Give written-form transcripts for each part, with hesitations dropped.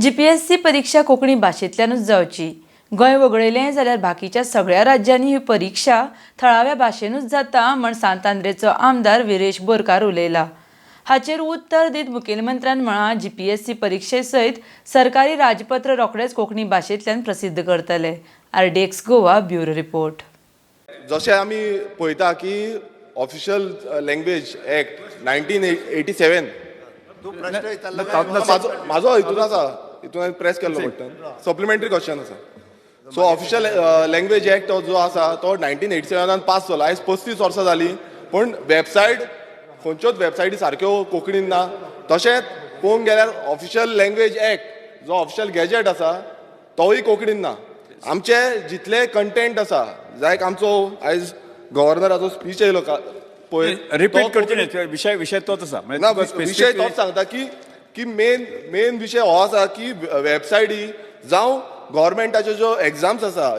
GPSC परिक्षा कोंकणी भाशेंतल्यानूच जावची. गोंय वगळयलें जाल्यार बाकीच्या सगळ्या राज्यांनी ही परिक्षा थळाव्या भाशेनूच जाता म्हण सांत आंद्रेचो आमदार विरेश बोरकार उलयला. हाचेर उत्तर दीत मुखेलमंत्र्यान म्हळां, जीपीएससी परिक्षे सयत सरकारी राजपत्र रोखडेच कोंकणी भाशेंतल्यान प्रसिद्ध करतले. RDX Goa, bureau report. जशें आमी पळयता की Official Language Act 1987. तूं प्रश्न विचारला काय? म्हाजो हितून आसा, हितून हांवें प्रेस केल्लो बटन, सप्लिमेंटरी क्वेश्चन आसा. सो ऑफिशियल लँग्वेज एक्ट जो आसा तो 1987नान पास जालो. आयज 35 वर्सां जालीं, पूण वेबसायट, खंयच्योच वेबसायटी सारक्यो कोंकणीन ना. तशेंच पळोवंक गेल्यार ऑफिशियल लँग्वेज एक्ट जो ऑफिशियल गॅजेट आसा तोवूय कोंकणीन ना. आमचे जितले कंटेंट आसा, लायक आमचो आयज गव्हर्नराचो स्पीच येयलो पळय, रिपीट तो करचे न्ही, विशय विशय तोच आसा. ना, विशय तोच सांगता की मेन मेन विशय हो आसा की वेबसायटी जावं गव्हर्मेंटाच्यो ज्यो एग्जाम्स आसा,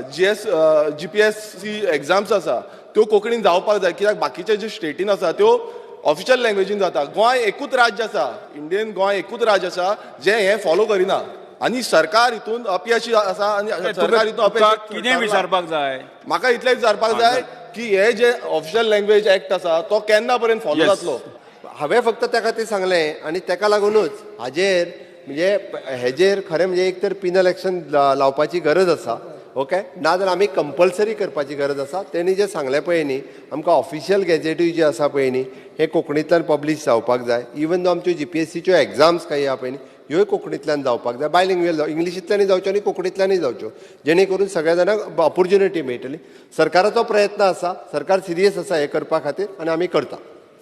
जीपीएससी एग्जाम्स आसा, त्यो कोंकणीन जावपाक जाय, कित्याक बाकीचे जे स्टेटीन आसा त्यो ऑफिशियल लँग्वेजीन जाता. गोंय एकूच राज्य आसा, इंडियन गोंय एकूच राज्य आसा जे हें फॉलो करिना आनी सरकार हितून अपयशी आसा आनी सरकार हितून अपयशी कितें थारलां. विचारपाक जाय? म्हाका इतलें विचारपाक जाय की हे जे ऑफिशियल लँग्वेज एक्ट आसा तो केन्ना पर्यंत फॉलो जातलो? हांवें फक्त त्या खातीर सांगलें आनी ताका लागुनूच हाजेर, म्हणजे हेजेर खरें म्हणजे एक तर पिनल एक्शन लावपाची गरज आसा, ओके, नाजाल्यार आमी कंपल्सरी करपाची गरज आसा. तेणी जें सांगलें पळय न्ही, आमकां ऑफिशियल गॅजेटूय जे आसा पळय न्ही, हे कोंकणींतल्यान पब्लीश जावपाक जाय. इवन दो आमच्यो जीपीएससीच्यो एग्जाम्स काही आहा पळय न्ही, ह्योय कोंकणींतल्यान जावपाक जाय. बायलिंग्युअल, इंग्लिशींतल्यानूय जावच्यो आनी कोंकणींतल्यानूय जावच्यो, जेणे करून सगळ्या जाणांक ऑपोर्च्युनिटी मेळटली. सरकाराचो प्रयत्न आसा, सरकार सिरियस आसा हें करपा खातीर आनी आमी करता.